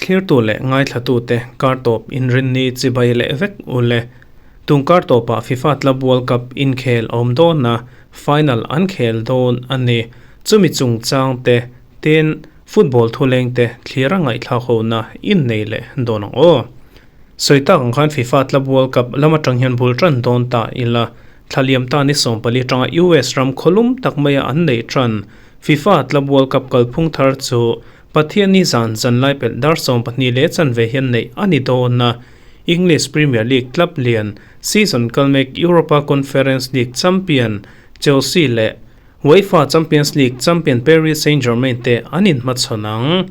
Thlirtu leh ngaithlatute kartawp inrinni chibai leh vek u le. Tun kartawpah FIFA Club World Cup inkhel a awm dawn a, final an khel dawn a ni. Chumi chungchang te tin football thulengte thlir a ngaihthlak hona innei leh dawn ang aw. Sawi tak ang khan FIFA Club World Cup lam atang hian bul tan dawn ta ila, thla liam ta ni 14 atanga US ram khawlum tak maia an neih tan FIFA Club World Cup kalphung thar chu Pathianni zan zanlai pelh dar 12 leh chanve hian neih a ni dawn a. English Premier League club lian season kal mek Europa Conference League champion Chelsea leh UEFA Champions League champion Paris Saint-Germain te an inhmachhawn ang.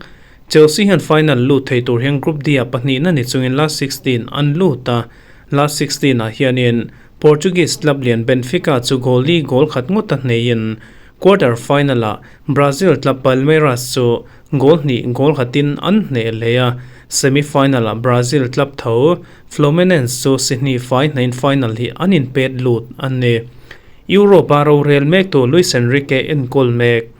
Chelsea hian final lut thei tur hian Group D-ah pahnihna ni chungin last 16 an lut a, last 16 ah hianin Portuguese club lian Benfica chu goal li goal khat ngawt a hneiin quarter final-ah Brazil club Palmeiras chu goal hnih goal khatin an hneh leh a, semi final-ah Brazil club tho Fluminense chu si hnih fai hnain final hi an inpet lut a ni. Europe-a rorel mektu Luis Enrique enkawl mek.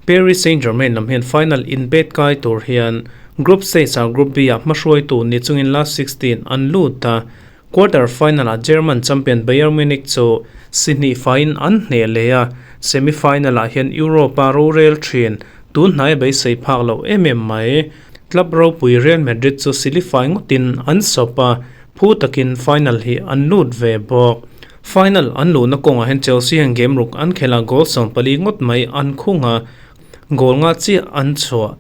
Paris Saint-Germain lam hian final inbet kai tur hian group stage-ah Group B-ah hmahruaitu ni chungin last 16 an lut a, quarter final-ah German champion Bayern Munich chu si hnih faiin an hneh leh a, semi final-ah hian Europe-a rorel thin tun hnai beisei phak loh em em mai. Club ropui Real Madrid chu silifai ngawtin an sawp a, phu takin final hi an lut ve bawk. Final an luhna kawngah hian Chelsea hian game ruk an khelh a, goal 14 ngawt mai an khung a, goal nga chiah an chhuah.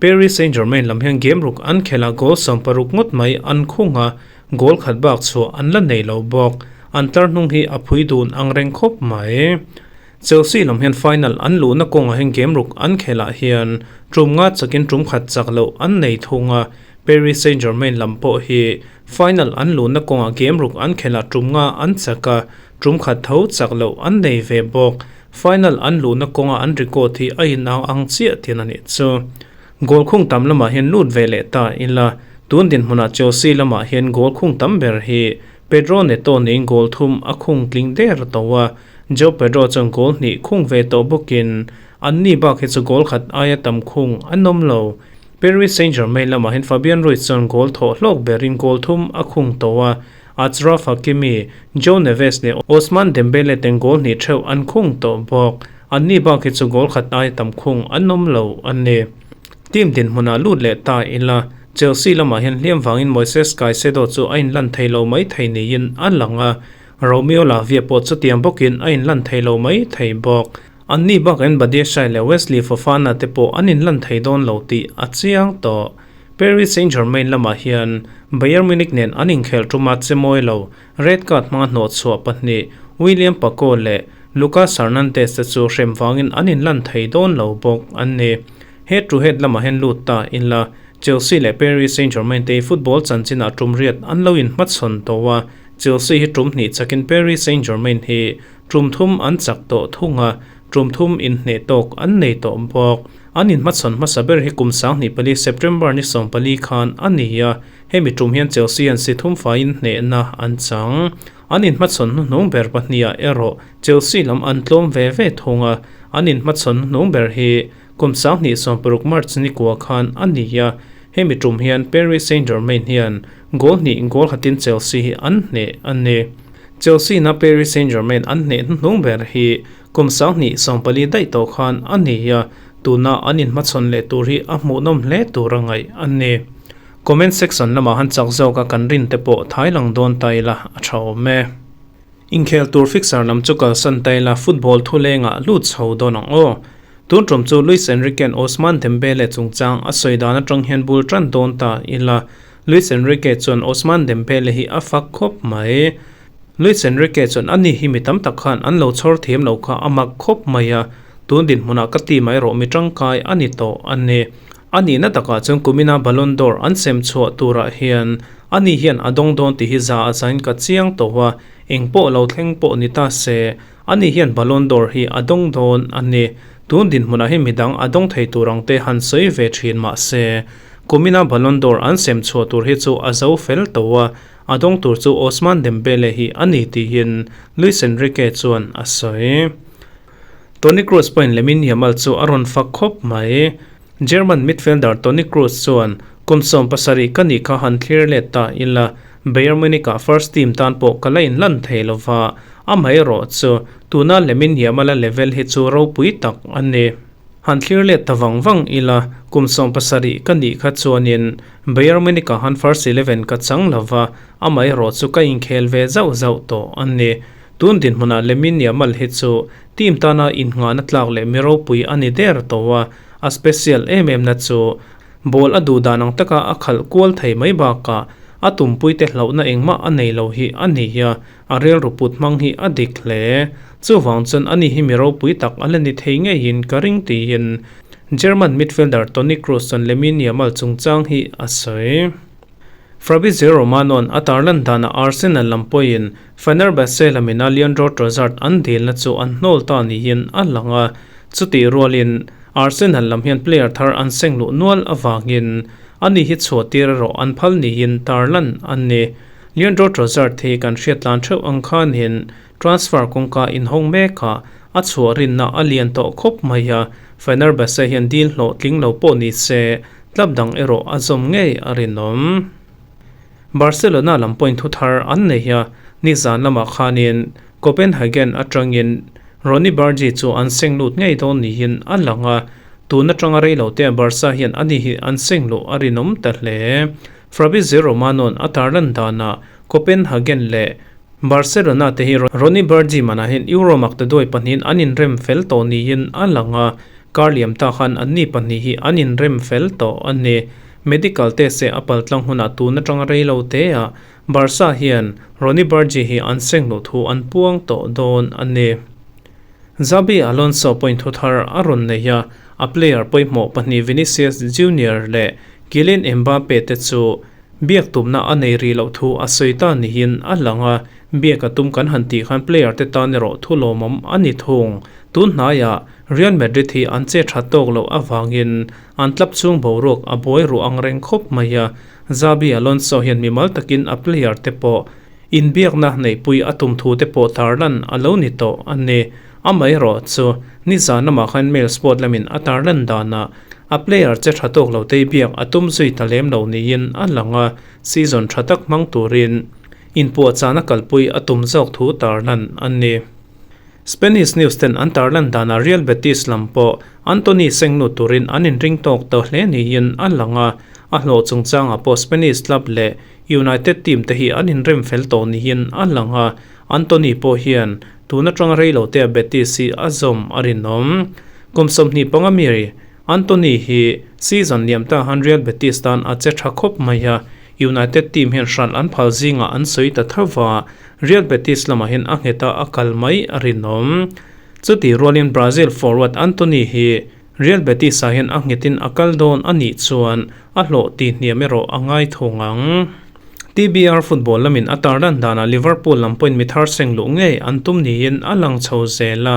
Paris Saint-Germain lam hian game ruk an khelh a, goal 16 ngawt mai an khung a, goal khat bak chhuah an la nei lo bawk. An tlar hnung hi a phui dun ang reng khawp mai. Chelsea lam hian final an luhna kawngah hian game ruk an khelh ah hian tum nga chakin tum khat chak loh an nei thung a, Paris Saint-Germain lam pawh hi final an luhna kawngah game ruk an khelh ah tum nga an chak a, tum khat tho chak loh an nei ve bawk. Final an luhna kawnga an record hi a inang ang chiah tin a nih chu. Goal khung tam lamah hian lut ve leh ta ila, tun dinhmunah Chelsea lamah hian goal khung tam ber hi Pedro Neto niin goal thum a khung tling der tawh a, Joao Pedro chuan goal hnih khung ve tawh bawkin anni bak hi chu goal khat aia tam khung an awm lo. Paris Saint-Germain lamah hian Fabian Ruiz chuan goal thawh hlawk berin goal thum a khung tawh a, Achraf Hakimi, Joao Neves leh Ousmane Dembele ten goal hnih theuh an khung tawh bawk. Anni bak hi chu goal khat aia tam khung an awm lo a ni. Team dinhmunah lut leh ta ila, Chelsea lamah hian hliam vangin Moises Caicedo chu a inlan thei lo mai thei niin a lang a, Romeo Lavia pawh chutiang bawkin a inlan thei lo mai thei bawk. Anni bakin Badiashile leh Wesley Fofana te pawh an inlan thei dawn lo tih a chiang tawh. Paris Saint-Germain lamah hian Bayern Munich nen an inkhelh tuma che mawi lo red card hmanga hnawhchhuah pahnih William Pacho leh Lucas Hernandez te chu hrem vangin an inlan thei dawn lo bawk an ni. Head to head lamah hian lut ta ila Chelsea leh Paris Saint-Germain te hi football chanchinah tum riat an lo inhmachhawn tawh a, Chelsea hi tum hnih chakin Paris Saint-Germain hi Tum thum an chak tawh thung a, tum thum inhneh tawk an nei tawh bawk. An inhmachhawn hmasa ber hi kum 24 September ni 14 khan a ni a, hemi tum hian Chelsea an si thum faiin hnehna an chang. An inhmachhawn hnuhnung ber pahniha erawh Chelsea lam an tlawm ve ve thung a, an inhmachhawn hnuhnung ber hi kum 2016 March ni kua khan a ni a, hemi tum hian Paris Saint-Germain hian goal hnih goal khatin Chelsea hi an hneh a ni. Chelsea na Paris Saint-Germain an hneh hnuhnung ber hi kum 2014 daih tawh khan a ni a, tuna an inhmachhawn leh tur hi a hmuhnawm hle tur a ngaih a ni. Comment section lamah han chak zawk a kan rin te pawh thai lang dawn ta ila a tha awm e. Inkhel tur fixer lam chu kalsan ta ila football thulengah lut chho dawn ang aw. Tun tum chu Luis Enrique an Ousmane Dembele chungchang a sawi dan atang hian bul tan dawn ta ila Luis Enrique chuan Ousmane Dembele hi a fak khawp mai. Luis Enrique chuan ani hi mi tam tak khan an lo chhawr thiam lo kha a mak khawp mai a, tun dinhmunah ka ti mai rawh mi tangkai a ni tawh a ni. A nihna takah chuan kumina Ballon d'Or an sem chhuah turah hian ani hian a dawng dawn tih hi za a zain ka chiang tawh a, eng pawh lo thleng pawh ni ta se, ani hian Ballon d'Or hi a dawng dawn a ni. Tun dinhmunah hi midang a dawng thei tur ang te han sawi ve thin mah se, Kumina Ballon d'Or an sem chhuah tur hi chu a zo fel tawh a, a dawng tur chu Ousmane Dembele hi a ni tiin Luis Enrique chuan a sawi. Toni Kroos pawhin Lamine Yamal chu a rawn fak khawp mai. German midfielder Toni Kroos chuan, Kum 17 ka nih kha han thlir let ta ila, Bayern Munich-ah first team tan pawh ka la inlan thei lo va, amaherawh chu tuna Lamine Yamal-a level hi chu ropui tak a ni. Han thlir let ta vang vang ila, kum 17 ka nih kha chuanin Bayern Munich-ah han first 11 ka chang lo va, amaherawh chu ka inkhel ve zauh zauh tawh a ni. Tun dinhmunah Lamine Yamal hi chu team tana innghahna tlak leh mi ropui a ni der tawh a, a special em em na chu ball a duh dan ang taka a khalh kual thei mai bakah a tumpuite hlauhna engmah a nei lo hi a ni a, a rilru put hmang hi a dik hle. Chuvang chuan ani hi mi ropui tak a la ni thei ngeiin ka ring tiin German midfielder Toni Kroos chuan Lamine Yamal chungchang hi a sawi. Fabrizio Romano-a'n a tarlan danah Arsenal lam pawhin Fenerbahce lamina Leandro Trossard an dilna chu an hnawl ta niin a lang a, chutih rualin Arsenal lam hian player thar an seng luh nual avangin ani hi chhuah tir erawh an phal niin tarlan a ni. Leandro Trossard hi kan hriat tlan theuh ang khanin transfer kawngka inhawng mekah a chhuah rinna a lian tawh khawp mai a, Fenerbahce hian dil hlawhtling lo pawh ni se Club dang erawh a zawm ngei a rinawm. Barcelona lam pawhin thu thar an nei a, nizan lamah khanin Copenhagen atangin Ronny Bargi chu an seng lut ngei dawn niin a lang a, tun atanga reilote Barca hian ani hi an seng luh a rinawm ta hle. Fabrizio Romano-a'n a tarlan danah Copenhagen leh Barcelona te hi Ronny Bargi manah hian Euro maktaduai pahnihin an inrem fel tawh niin a lang a, Kar liam ta khan anni pahnih hi an inrem fel tawh a ni. Medical test e a paltlang hunah tun atanga rei lo te ah Barca hian Ronny Bargi hi an seng luh thu an puang tawh dawn a ni. Xabi Alonso pawhin thu thar a rawn nei a, a player pawimawh pahnih Vinicius Junior leh Kylian Mbappe te chu Biak tumna a nei rih loh thu a sawi ta niin a lang a, biak a tum kan han tih khan player te tan erawh thu lawmawm a ni thung. Tun hnaiah Real Madrid hi an che tha tawk loh avangin an club chhung boruak a buai ruh ang reng khawp mai a, Xabi Alonso hian mimal takin a player te pawh inbiakna neihpui a tum thu te pawh tarlan a lo ni tawh a ni. Amaherawh chu nizan lamah khan Mail Sport lamin a tarlan danah A player che tha tawk lo tei biak a tum zui ta lem lo niin a lang a, season tha tak hmang turin inpuahchahna kalpui a tum zawk thu tarlan a ni. Spanish news ten an tarlan danah Real Betis lam pawh Antony seng lut turin an inring tawk ta hle niin a lang a, a hlawh chungchangah pawh Spanish club leh United team te hi an inrem fel tawh niin a lang a, Antony pawh hian tun atanga rei lo tea Betis hi a zawm a rinawm. Kum 25 mi Antony hi season liam ta han Real Betis tan a che tha khawp mai a, United team hian hralh an phal zingah an sawi ta tho va, Real Betis lamah hian a nghet a a kal mai a rinawm. Chutih rualin Brazil forward Antony hi Real Betis ah hian a nghetin a kal dawn a nih chuan a hlawh tih hniam erawh a ngai thung ang. TBR football lamin a tarlan danah Liverpool lam pawhin mi thar seng luh ngei an tum niin a lang chho zel a,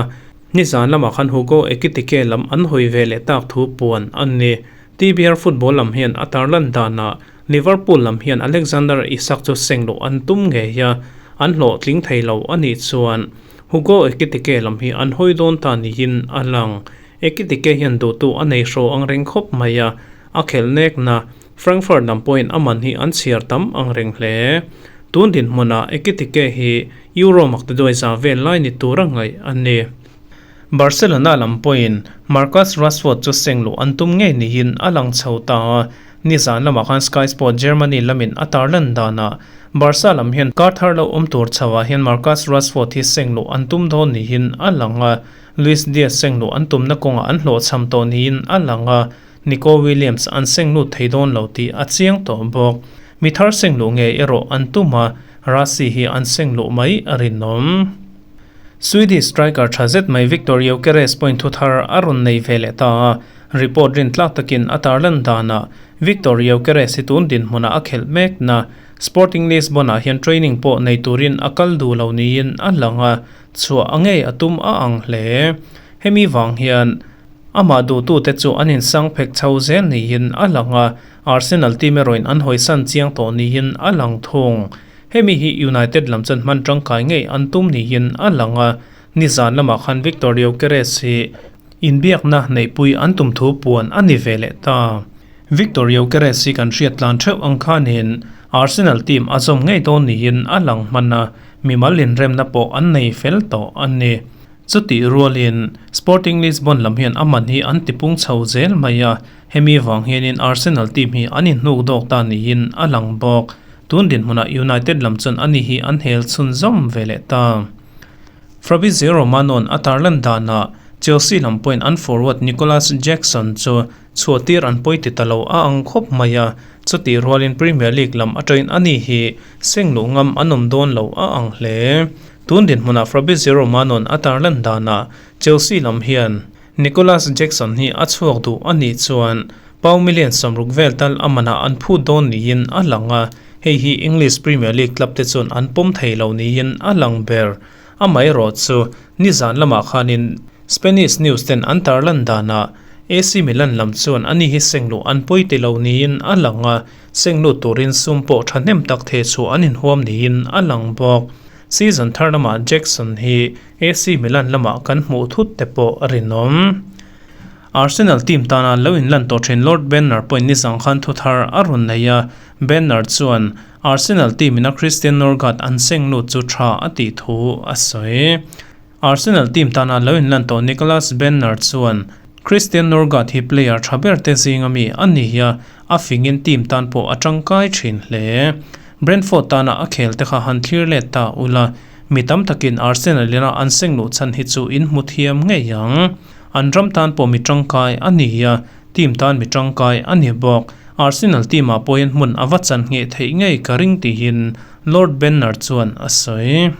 nizan lamah khan Hugo Ekitike lam an hawi ve leh tak thu puan a ni. TBR football lam hian a tarlan danah Liverpool lam hian Alexander Isak chu seng luh an tum ngei a, an hlawhtling thei lo a nih chuan Hugo Ekitike lam hi an hawi dawn ta niin a lang. Ekitike hian duhtu a nei hraw ang reng khawp mai a, a khelh nekna Frankfurt lam pawhin a man hi an chhiar tam ang reng hle. Tun dinhmunah Ekitike hi Euro maktaduai za vel lai ni tura ngaih a ni. Barcelona lam pawhin Marcus Rashford chu seng luh an tum ngei niin a lang chho ta a, nizan lamah khan Sky Sport Germany lamin a tarlan danah Barca lam hian kar thar lo awm tur chhoah hian Marcus Rashford hi seng luh an tum dawn niin a lang a, Luis Diaz seng luh an tumna kawngah an hlawhchham tawh niin a lang a, Nico Williams an seng lut thei dawn lo tih a chiang tawh bawk. Mi thar seng luh ngei erawh an tum a, Rasi hi an seng luh mai a rinawm. Swedish striker tha zet mai Viktor Gyökeres pawhin thu thar a rawn nei ve leh ta a, report rintlak takin a tarlan danah Viktor Gyökeres hi tun dinhmunah a khelh mekna Sporting Lisbon-ah hian training pawh nei turin a kal duh lo niin a lang a, chhuah a ngei a tum a ang hle. Hemi vang hian amah duhtute chu an insang phek chho zel niin a lang a, Arsenal team erawhin an hawisan chiang tawh niin a lang thung. Hemi hi United lam chuan hman tangkai ngei an tum niin a lang a, Nizan lamah khan Viktor Gyokeres hi inbiakna neihpui an tum thu puan a ni ve leh ta. Viktor Gyokeres hi kan hriat tlan theuh ang khanin Arsenal team a zawm ngei dawn niin a lang hman a, mimal inremna pawh an nei fel tawh a ni. Chutih rualin Sporting Lisbon lam hian a man hi an tipung chho zel mai a, hemi vang hianin Arsenal team hi an inhnuk dawk ta niin a lang bawk. Tun dinhmunah United lam chuan ani hi an hel chhunzawm ve leh ta. Fabrizio Romano-a'n a tarlan danah Chelsea lam pawhin an forward Nicolas Jackson chu chhuahtir an pawi ti ta lo a ang khawp mai a, chutih rualin Premier League lam atangin ani hi seng luh ngam an awm dawn lo a ang hle. Tun dinhmunah Fabrizio Romano-a'n a tarlan danah Chelsea lam hian Nicolas Jackson hi a chhuak duh a nih chuan Pau million 60 vel tal a manah an phut dawn niin a lang a, hei hi English Premier League club te chuan an pawm thei lo niin a lang ber. Amaherawh chu nizan lamah khanin Spanish news ten an tarlan danah AC Milan lam chuan ani hi sengluh an pawi ti lo niin a lang a, senglut turin sum pawh thahnem tak theh chhuah an inhuam niin a lang bawk. Season thar lamah Jackson hi AC Milan lamah kan hmuh thut te pawh a rinawm. Arsenal team tana lo inlan tawh thin Lord Banner pawhin nizang khan thu thar a rawn nei a, Banner chuan Arsenal team ina Christian Norgaard an seng lut chu tha a tih thu a sawi. Arsenal team tana lo inlan tawh Nicolas Banner chuan Christian Norgaard hi player tha ber te zinga mi a ni a, a fingin team tan pawh a tangkai thin hle. Brentford tana a khel te kha han thlir let ta ula, mi tam takin Arsenal ina an seng luh chhan hi chu in hmu thiam ngei ang. An ram tan pawh mi tangkai a ni a, team tan mi tangkai a ni bawk. Arsenal team ah pawhin hmun a va chan ngheh theih ngei ka ring tihin Lord Banner chuan a sawi.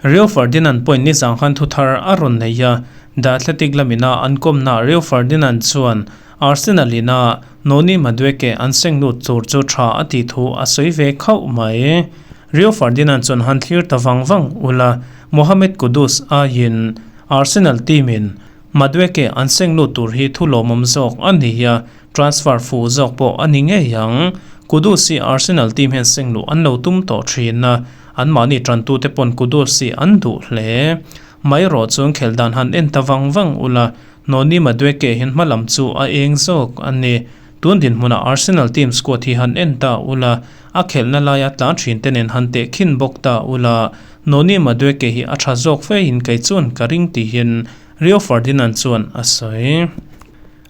Rio Ferdinand pawhin nizang khan thuthar a rawn nei a, The Athletic lamina an kawmnaah Rio Ferdinand chuan Arsenal ina Noni Madueke an seng lut tur chu tha a tih thu a sawi ve khauh mai. Rio Ferdinand chuan han thlir ta vang vang ula, Mohamed Kudus aiin Arsenal team in Madueke an seng lut tur hi thu lawmawm zawk a ni a, transfer fuh zawk pawh a ni ngei ang. Kudus hi Arsenal team hian seng luh an lo tum tawh thin a, anmahni tantute pawn Kudus hi an duh hle. Mai erawh chuan khelh dan han en ta vang vang ula, Noni Madueke hian hma lam chu a eng zawk a ni. Tun dinhmunah Arsenal team squad hi han en ta ula, a khelhna laia tlan thin te nen han tehkhin bawk ta ula, Noni Madueke hi a tha zawk fe in kei chuan ka ring tihin Rio Ferdinand chuan a sawi.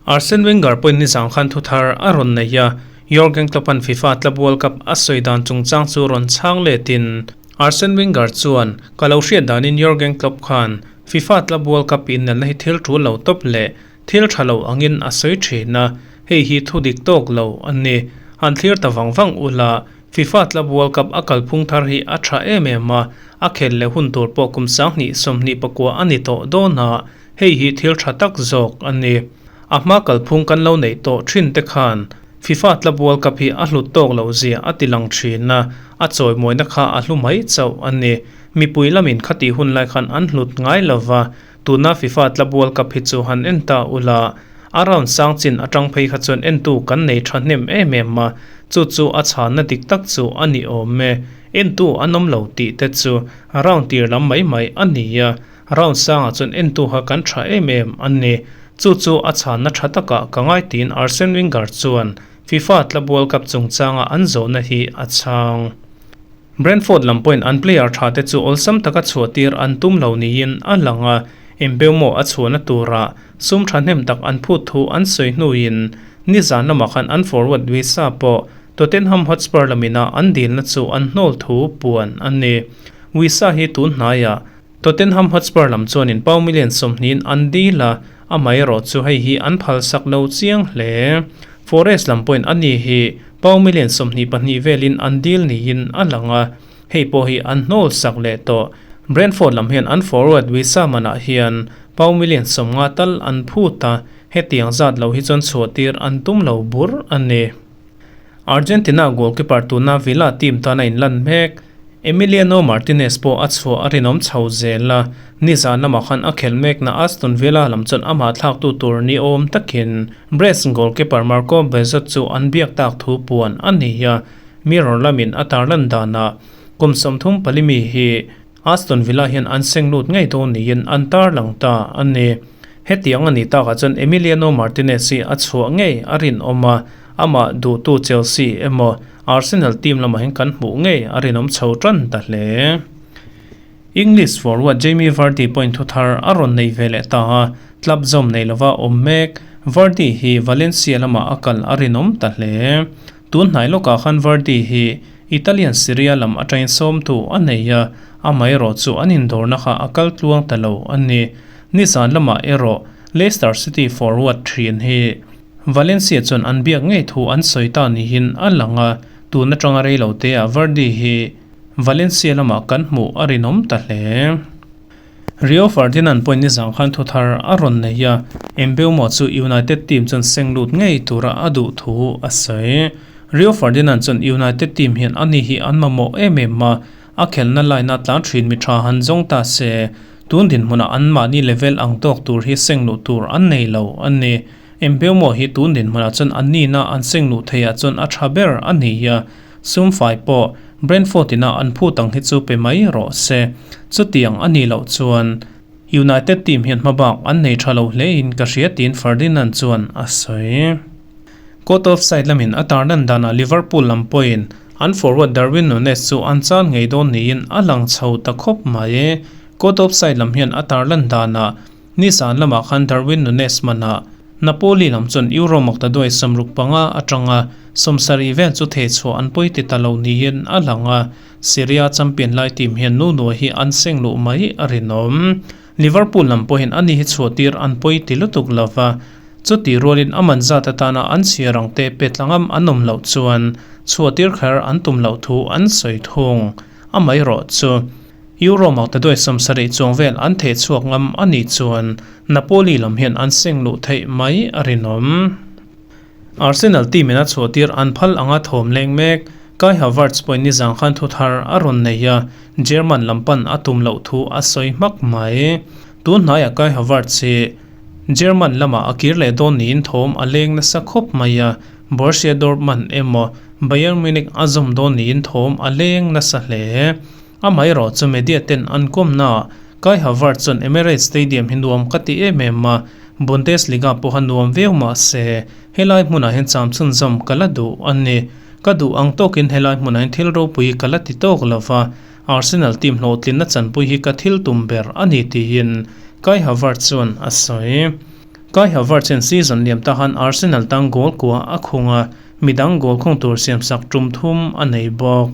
Arsene Wenger pawhin nizang khan thu thar a rawn nei a, Jurgen Klopp-a'n FIFA Club World Cup a sawi dan chungchang chu rawn chhang letin Arsene Wenger chuan, Ka lo hriat danin Jurgen Klopp khan FIFA Club World Cup innelna hi thil tul lo tawp leh thil tha lo angin a sawi thin a, hei hi thu dik tawk lo a ni. Han thlir ta vang vang ula, FIFA Club World Cup a kalphung thar hi a tha em em a, a khel leh hun tur pawh kum 2024 a ni tawh dawn a, hei hi thil tha tak zawk a ni. A hma kalphung kan lo neih tawh thin te khan FIFA Club World Cup hi a hlut tawk loh zia a ti lang thin a, a chawimawina kha a hlu mai chauh a ni. Mipui lamin khatih hun lai khan an hlut ngai lo va, tuna FIFA Club World Cup hi chu han en ta ula, a round sang chin atang phei kha chuan entu kan nei thahnem em em a, chu chu a chhanna dik tak chu a ni awm e. Entu an awm lo tih te chu round tir lam mai mai a ni a, round sangah chuan entu kha kan tha em em a ni. Chu chu a chhanna tha takah ka ngai tiin Arsene Wenger chuan FIFA Club World Cup chungchanga an zawhna hi a chhang. Brentford lam pawhin an player tha te chu awlsam taka chhuahtir an tum lo niin a lang a, Mbeumo a chhuahna tura sum thahnem tak an phut thu an sawi hnuin nizan lamah khan an forward Wissa pawh Tottenham Hotspur lamina an dilna chu an hnawl thu puan a ni. Wissa hi tun hnaiah Tottenham Hotspur lam chuanin pau million 20 in an dil a, amaherawh chu hei hi an phalsak lo chiang hle. Forest lam pawhin ani hi pau million 22 velin an dil niin a lang a, hei pawh hi an hnawl sak leh tawh. Brentford lam hian an forward Wissa manah hian pau million 50 tal an phut a, hetiang zat lo hi chuan chhuahtir an tum lo bur a ni. Argentina goalkeeper tuna Villa team tan a inlan mek. Emiliano Martinez pawh a chhuah a rinawm chho zel a, nizan lamah khan a khelh mekna Aston Villa lam chuan amah thlaktu tur ni awm takin Brest goalkeeper Marco Bezot chu an biak tak thu puan a ni a, Mirror lamin a tarlan danah kum 34 mi hi. Aston Villa hian an seng lut ngei dawn niin an tarlang ta a ni. Hetiang a nih takah chuan Emiliano Martinez hi a chhuah ngei a rinawm a, amah duhtu Chelsea emaw Arsenal team lamah hian kan hmuh ngei a rinawm chho tan ta hle. English forward Jamie Vardy pawhin thu thar a rawn nei ve leh ta a, club zawm nei lova awm mek. Vardy hi Valencia lamah a kal a rinawm ta hle. Tun hnai lawkah khan Vardy hi Italian Serie A lam atangin sawmtu a nei a, amaherawh chu an indawrna kha a kal tluang ta lo a ni. Nizan lamah erawh Leicester City forward thin hi Valencia chuan an biak ngei thu an sawi ta niin a lang a, tun atanga reiloteah Vardy hi Valencia lamah kan hmuh a rinawm ta hle. Rio Ferdinand pawhin nizang khan thu thar a rawn nei a, Mbeumo chu United team chuan seng lut ngei tura a duh thu a sawi. Rio Ferdinand chuan United team hian ani hi an mamawh em em a, a khelhna line a tlan thin mi tha han zawng ta se, tun dinhmunah anmahni level ang tawk tur hi seng luh tur an nei lo a ni. Mbeumo hi tun dinhmunah chuan an nihna an seng luh theihah chuan a tha ber a ni a, Sumfai pawh Brentford ina an phut ang hi chu pe mai rawh se. Chutiang a nih loh chuan United team hian hmabak an nei tha lo hlein ka hria tiin Ferdinand chuan a sawi. Caught offside lamin a tarlan danah Liverpool lam pawhin an forward Darwin Nunez chu an chal ngei dawn niin a lang chho ta khawp mai. Caught offside lam hian a tarlan danah Nizan lamah khan Darwin Nunez manah Napoli lam chuan Euro maktaduai 65 atanga 70 vel chu thehchhuah an pawi ti ta lo niin a lang a, Serie A champion lai team hian Nuno hi an seng luh mai a rinawm. Liverpool lam pawhin ani hi chhuahtir an pawi ti lutuk lova, chutih rualin a man zat atana an chhiar ang te pe tlangam an awm loh chuan chhuahtir kher an tum loh thu an sawi thung. Amaherawh chu. Euro maktaduai 70 chuang vel an theh chhuak ngam a nih chuan Napoli lam hian an seng luh theih mai a rinawm. Arsenal team in a chhuahtir an phal anga thawm leng mek. Kai Havertz pawhin nizang khan thu thar a rawn nei a, German lam pan a tum loh thu a sawi hmak mai. Tun hnaiah Kai Havertz hi German lamah a kir leh dawn niin thawm a leng nasa khawp mai a, Borussia Dortmund emaw Bayern Munich a zawm dawn niin thawm a leng nasa hle. Amaherawh chu media ten an kawmna Kai Havertz chuan Emirates Stadium hi nuam ka ti em em a, Bundesliga pawha nuam viau mah se, helai hmunah hian cham chhunzawm ka la duh a ni. Ka duh ang tawkin helai hmunah hian thil ropui ka la ti tawk lo va, Arsenal team hlawhtlinna chanpui hi ka thil tum ber a ni tiin Kai Havertz chuan a sawi. Kai Havertz hian season liam ta han Arsenal tang goal kua a khung a, midang goal khung tur siamsak tum thum a nei bawk.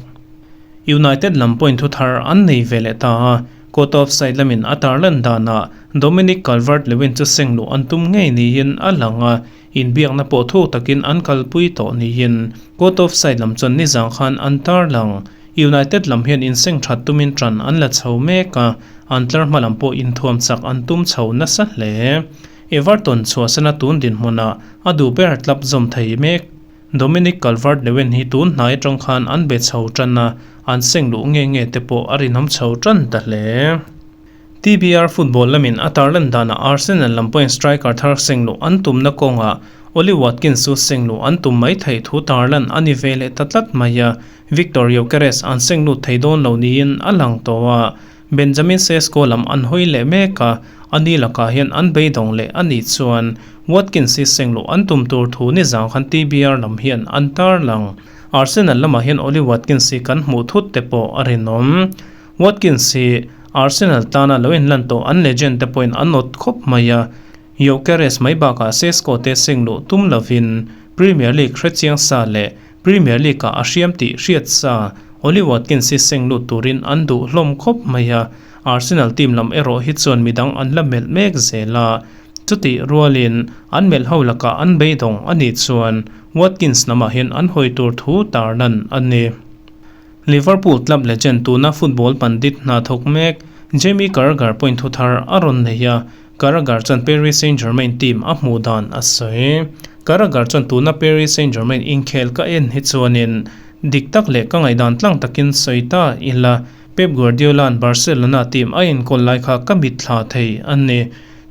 United lam pawhin thu thar an nei ve leh ta a, caught offside lamin a tarlan danah Dominic Calvert-Lewin chu seng luh an tum ngei niin a lang a, inbiakna pawh thuk takin an kalpui tawh niin caught offside lam chuan nizang khan an tarlang. United lam hian inseng that tumin tan an la chho mek a, an tlar hma lam pawh inthuam chak an tum chho nasa hle. Everton chhuahsana tun dinhmunah a duh ber tlap zawm thei mek. Dominic Calvert-Lewin hi tun hnai atang khan an be chho tan a, an seng luh nge nge te pawh a rinawm chho tan ta hle. TBR football lamin a tarlan danah Arsenal lam pawhin striker thar seng luh an tumna kawngah Ollie Watkins chu seng luh an tum mai theih thu tarlan a ni ve leh ta tlat mai a, Viktor Gyokeres an seng lut thei dawn lo niin a lang tawh a. Benjamin Sesko lam an hawi leh mek a, ani lakah hian an beidawng leh a nih chuan Watkins hi seng luh an tum tur thu nizang khan TBR lam hian an tarlang. Arsenal lamah hian Ollie Watkins hi kan hmuh thut te pawh a rinawm. Watkins hi Arsenal tana lo inlan tawh an legend te pawhin an awt khawp mai a, Gyokeres mai bakah Sesko te seng luh tum lovin Premier League hrechiang sa leh Premier League-ah a hriam tih hriat sa Ollie Watkins hi seng lut turin an duh hlawm khawp mai a, Arsenal team lam erawh hi chuan midang an la melh mek zel a. Chutih rualin an melh ho lakah an beidawng a nih chuan Watkins lamah hian an hawi tur thu tarlan a ni. Liverpool club legend tuna football pandit hna thawk mek Jamie Carragher pawhin thu thar a rawn nei a, Carragher chuan Paris Saint-Germain team a hmuh dan a sawi. Carragher chuan tuna Paris Saint-Germain inkhel ka en hi chuanin dik tak leh ka ngaihdan tlang takin sawi ta ila, Pep Guardiola'n Barcelona team a enkawl lai kha ka mitthla thei a ni.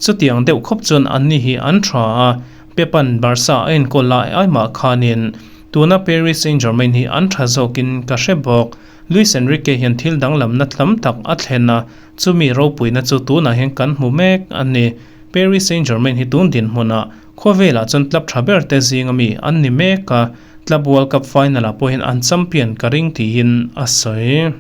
Chutiang deuh khawp chuan anni hi an tha a, Pep-a'n Barca a enkawl lai ai mah khanin tuna Paris Saint-Germain hi an tha zawkin ka hre bawk. Luis Enrique hian thil danglamna tam tak a thlen a, chumi ropuina chu tunah hian kan hmu mek a ni. Paris Saint-Germain hi tun dinhmunah khawvelah chuan club tha ber te zinga mi an ni mek a, Club World Cup final-ah pawhin an champion ka ring tiin a sawi.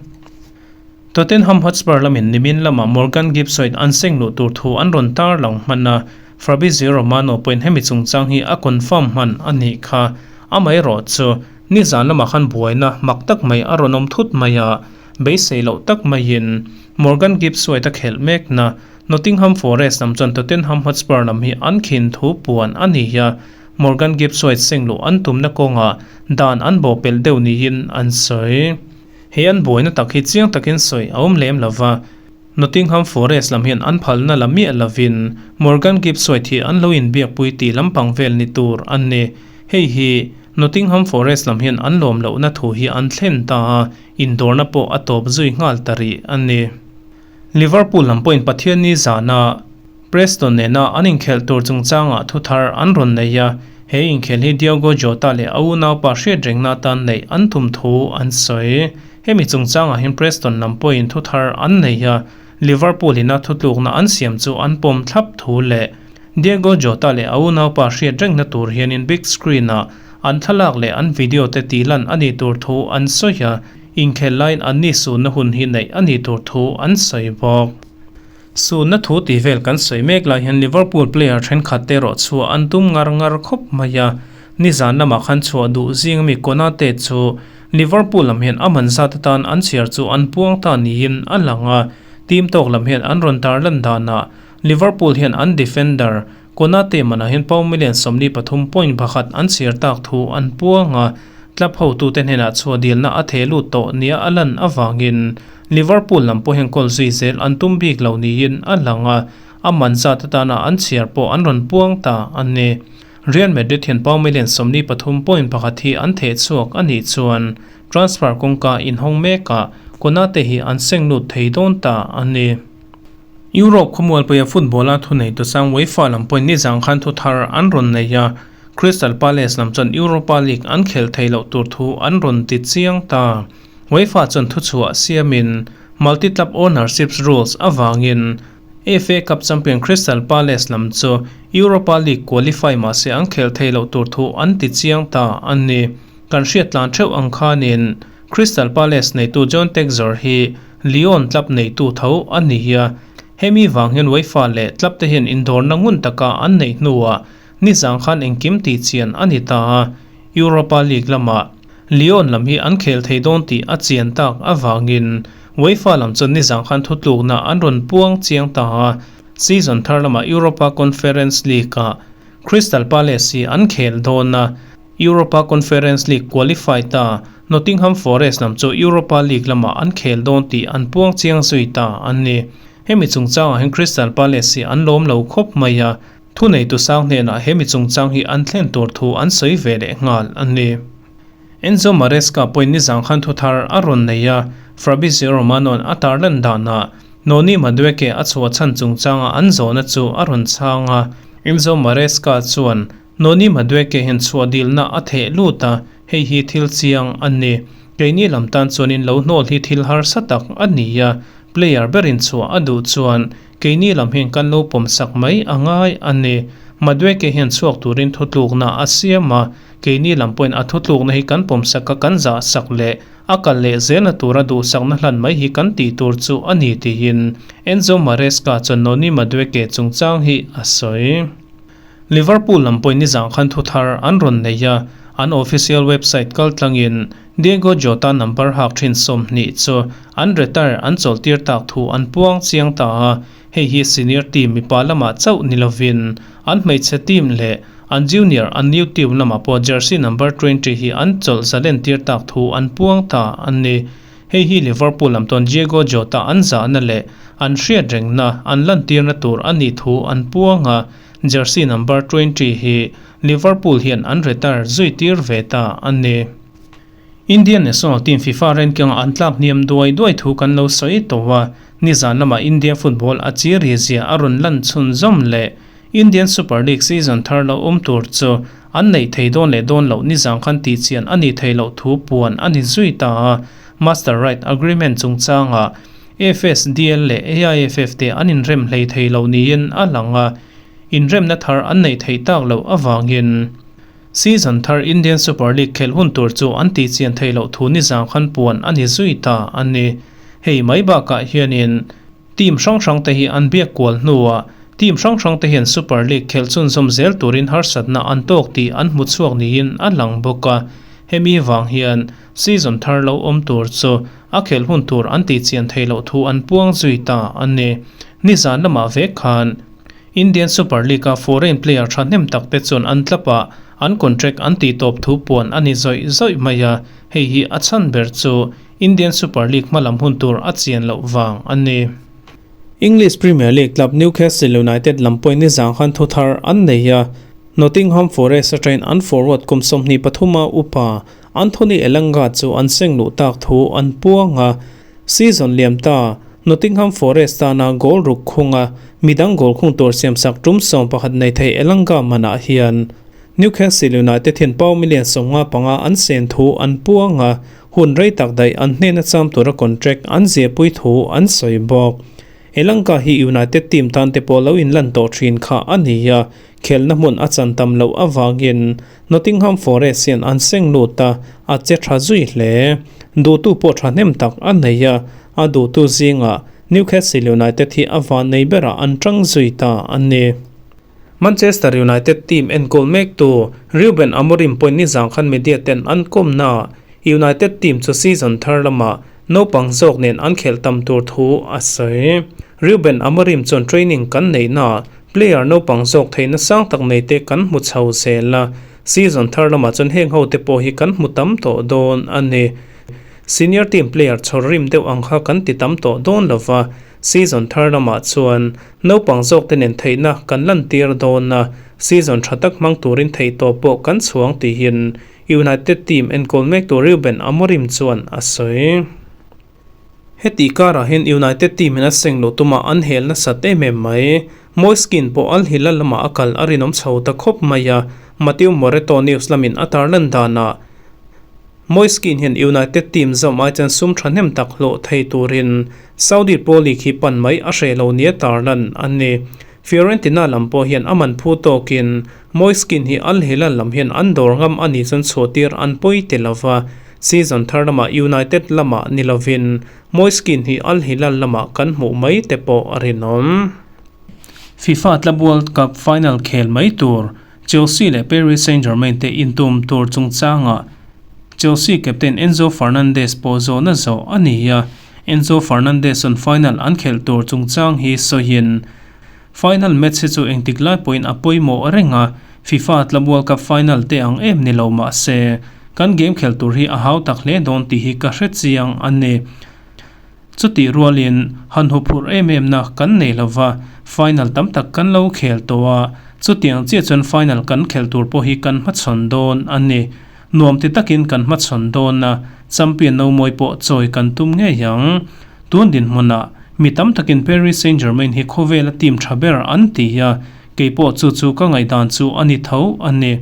Tottenham Hotspur lamin nimin lamah Morgan Gibbs-White an seng luh tur thu an rawn tar lang hman a, Fabrizio Romano pawhin hemi chungchang hi a confirm hman a nih kha. Amaherawh chu, nizan lamah khan buaina mak tak mai a rawn awm thut mai a, beisei loh tak maiin Morgan Gibbs-White a khelh mekna Nottingham Forest lam chuan Tottenham Hotspur lam hi an khin thu puan a ni a, Morgan Gibbs-White seng luh an tumna kawngah dan an bawhpelh deuh niin an sawi. He an buaina tak hi chiang takin sawi a awm lem lo va, Nottingham Forest lam hian an phalna la miah lovin Morgan Gibbs-White hi an lo inbiakpui tih lampang vel ni tur an ni. Hei hi Nottingham Forest lam hian an lawm lohna thu hi an thlen ta a, indawrna pawh a tawp zui nghal ta rih a ni. Liverpool lam pawhin Pathianni zana Preston nena an inkhelh tur chungchangah thu thar an rawn nei a, he inkhel hi Diogo Jota leh a unaupa hriat rengna atan neih an tum thu an sawi. Hemi chungchangah hian Preston lam pawhin thu thar an nei a, Liverpool ina thutlukna an siam chu an pawm thlap thu leh Diego Jota leh a unaupa hriat rengna tur hianin big screen-ah an thlalak leh an video te tihlan a nih tur thu an sawi a, inkhel laiin anni sunna hun hi neih a nih tur thu an sawi bawk. Sunna thu tih vel kan sawi mek lai hian Liverpool player thenkhat te erawh chhuah an tum ngar ngar khawp mai a, nizan lamah khan chhuah duh zing ami Konate chu Liverpool lam hian a man zat atan an chhiar chu an puang ta niin a lang a, team tawk lam hian an rawn tarlan danah Liverpool hian an defender Konate manah hian pound million 43.1 an chhiar tak thu an puang a, club hotute hnenah chhuah dilna a theh lut tawh nia a lan avangin Liverpool lam pawh hian goal zui zel an tum bik lo niin a lang a, a man zat atana an chhiar pawh an rawn puang ta a ni. Real Madrid hian pound million 43.1 hi an theh chhuak a nih chuan transfer kawngka inhawng mekah Konate hi an seng lut thei dawn ta a ni. Europe khawmualpuia football-a thuneitu sang UEFA lam pawhin nizang khan thu thar an rawn nei a, Crystal Palace lam chuan Europa League an khel thei loh tur thu an rawn ti chiang ta. UEFA chuan thuchhuah siamin Multi-Club Ownerships Rules avangin FA Cup champion Crystal Palace lam chu Europa League qualify mah se an khel thei loh tur thu an ti chiang ta a ni. Kan hriat tlan theuh ang khanin Crystal Palace neitu John Textor hi Lyon club neitu tho a ni a, hemi vang hian UEFA leh club te hian indawrna ngun taka an neih hnuah nizang khan engkim tih chian a ni ta a, Europa League lamah Lyon lam hi an khel thei dawn tih a chian tak avangin UEFA lam chuan nizang khan thutlukna an rawn puang chiang ta a, season thar lamah Europa Conference League-ah Crystal Palace hi an khel dawn a. Europa Conference League qualify ta Nottingham Forest lam chu Europa League lamah an khel dawn tih an puang chiang zui ta an ni. Hemi chungchangah hian Crystal Palace hi an lawm lo khawp mai a, thuneitu sang hnenah hemi chungchang hi an thlen tur thu an sawi ve leh nghal a ni. Enzo Maresca pawhin nizang khan thu thar a rawn nei a, Fabrizio Romano-a'n a tarlan danah Noni Madueke a chhuah chhan chungchanga an zawhna chu a rawn chhang a, Enzo Maresca chuan Noni Madueke hian chhuah dilna a theh lut a, hei hi thil chiang a ni. Keini lam tan chuanin lo hnawl hi thil harsa tak a ni a, player berin chhuah a duh chuan keini lam hian kan lo pawm sak mai a ngai a ni. Madueke hian chhuak turin thutlukna a siam a, keini lam pawhin a thutlukna hi kan pawm sak a, kan zah sak leh a kal leh zelna tura duhsakna hlan mai hi kan tih tur chu a ni tiin Enzo Maresca chuan Noni Madueke chungchang hi a sawi. Liverpool lam pawhin nizang khan thu thar an rawn nei a, an official website kal tlangin Diego Jota number hak thin 20 chu an retire an chawlhtir tak thu an puang chiang ta a, hei hi senior team mipa lamah chauh ni lovin an hmeichhe team leh an junior an new team lamah pawh jersey number 20 hi an chawlh zalen tir tak thu an puang ta a ni. Hei hi Liverpool lam chuan Diego Jota an zahna leh an hriat rengna an lantirna tur a nih thu an puang a, jersey number 20 hi Liverpool hian an retire zui tir ve ta a ni. Indian national team FIFA ranking-ah an tlak hniam duai duai thu kan lo sawi tawh a, nizan lamah India football a chiri zia a rawn lan chhunzawm leh Indian Super League season thar lo awm tur chu an neih thei dawn leh dawn loh nizang khan tihchian a nih theih loh thu puan a ni zui ta a. Master Right Agreement chungchangah FSDL leh AIFF te an inrem hlei thei lo niin a lang a, inremna thar an neih theih tak loh avangin season thar Indian Super League khelh hun tur chu an tihchian theih loh thu nizang khan puan a ni zui ta a ni. Hei mai bakah hianin team hrang hrang te hi an biak kual hnuah team hrang hrang te hian Super League khelh chhunzawm zel turin harsatna an tawk tih an hmu chhuak niin a lang bawk a, hemi vang hian Season thar lo awm tur chu a khelh hun tur an tihchian theih loh thu an puang zui ta a ni. Nizan lamah vek khan Indian Super League-a foreign player thahnem tak te chuan an tlapah an contract an tihtawp thu puan a ni zawih zawih mai a, hei hi a chhan ber chu Indian Super League hmalam hun tur a chian loh vang a ni. English Premier League club Newcastle United lam pawhin nizan khan thu thar an nei a, Nottingham Forest atangin an forward kum 23 a upa Anthony Elanga chu an seng luh tak thu an puang a, season liam ta Nottingham Forest tana goal ruk khunga midang goal khung tur siamsak tum 11 nei thei Elanga manah hian Newcastle United hian pound million 55 an sen thu an puang a, hun rei tak daih an hnena cham tura contract an ziahpui thu an sawi bawk. Elanga hi United team tan te pawh lo inlan tawh thin kha a ni a, khelna hmun a chan tam loh avangin Nottingham Forest hian an seng lut a, a che tha zui hle. Duhtu pawh thahnem tak a nei a, a duhtu zingah Newcastle United hi a van nei berah an tang zui ta a ni. Manchester United team enkawl mektu Ruben Amorim pawhin nizang khan media ten an kawmna United team chu season thar lamah naupang zawk nen an khelh tam tur thu a sawi. Ruben Amorim chuan training kan neihnaah Player naupang zawk theihna sang tak nei te kan hmu chho zel a, season thar lamah chuan heng ho te pawh hi kan hmu tam tawh dawn a ni. Senior team player chhawr rim deuh ang kha kan ti tam tawh dawn lo va, season thar lamah chuan naupang zawk te nen theihna kan lantir dawn a, season tha tak hmang turin theihtawp pawh kan chhuang tihin United team enkawl mektu Ruben Amorim chuan a sawi. Heti karah hian United team in a seng loh tumah an hel nasat em em mai. Moise Kean pawh Al Hilal lamah a kal a rinawm chho ta khawp mai a, Matteo Moretto news lamin a tarlan danah Moise Kean hian United team zawm ai chuan sum thahnem tak hlawh thei turin Saudi Pro League hi pan mai a hreh lo nia tarlan a ni. Fiorentina lam pawh hian a man phu tawkin Moise Kean hi Al Hilal lam hian an dawr ngam a nih chuan chhuahtir an pawi ti lova, Season thar lamah United lamah ni lovin Moise Kean hi Al Hilal lamah kan hmuh mai te pawh a rinawm. FIFA Club World Cup final khel mai tur Chelsea leh Paris Saint-Germain te intum tur chungchangah Chelsea captain Enzo Fernandez pawh zawhna zawh a ni a, Enzo Fernandez chuan final an khelh tur chungchang hi sawiin Final match hi chu engtik lai pawhin a pawimawh reng a, FIFA Club World Cup final te ang em ni lo mah se, kan game khelh tur hi a hau tak hle dawn tih hi ka hre chiang a ni. Chutih rualin han hu phurh em em na kan nei lo va, final tam tak kan lo khel tawh a, chutiang chiah chuan final kan khelh tur pawh hi kan hmachhawn dawn a ni. Nuam ti takin kan hmachhawn dawn a, champion no mawi pawh chawi kan tum ngei ang. Tun dinhmunah mi tam takin Paris Saint-Germain hi khawvela team tha ber an ti a, kei pawh chu chu ka ngaihdan chu a ni tho a ni.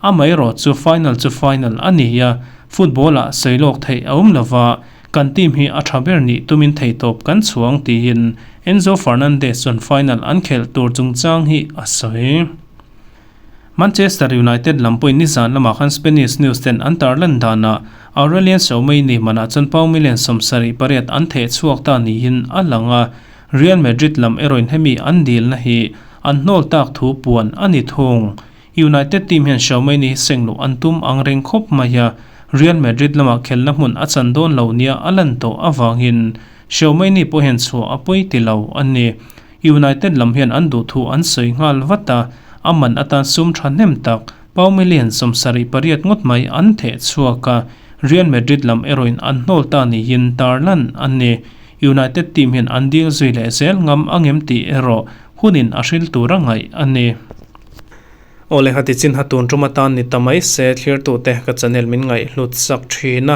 Amaherawh chu final chu final a ni a, football-ah sawi lawk theih a awm lova, kan team hi a tha ber nih tumin theihtawp kan chhuang tiin Enzo Fernandez chuan final an khelh tur chungchang hi a sawi. Manchester United lam pawhin nizan lamah khan Spanish news ten an tarlan danah Aurelien Tchouameni manah chuan pound million 78 an theh chhuak ta niin a lang a, Real Madrid lam erawhin hemi an dilna hi an hnawl tak thu puan a ni thung. United team hian Tchouameni hi seng luh an tum ang reng khawp mai a, Real Madrid lamah khelna hmun a chan dawn lo nia a lan tawh avangin Tchouameni pawh hian chhuah a pawi ti lo a ni. United lam hian an duh thu an sawi nghal vat a, a man atan sum thahnem tak pound million 78 ngawt mai an theh chhuak a, Real Madrid lam erawhin an hnawl ta niin tarlan a ni. United team hian an deal zui leh zel ngam angem tih erawh hunin a hril tur a ngaih a ni. Aw le hati chin ha tun tum atan ni ta mai se thlirtute ka channel min ngaihhlut sak thin a.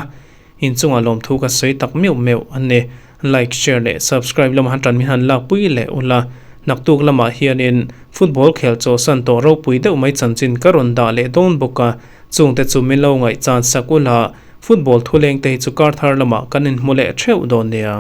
Inchungah lawmthu ka sawi tak meuh meuh a ni. Like, share leh subscribe lamah han tan min han lak pui leh ula. Naktuk lamah hianin football khel chawhsan tawh ropui deuh mai chanchin ka rawn dah leh dawn bawk a. Chungte chu min lo ngaihchan sak ula. Football thuleng te hi chu kar thar lamah kan inhmu leh theuh dawn nia.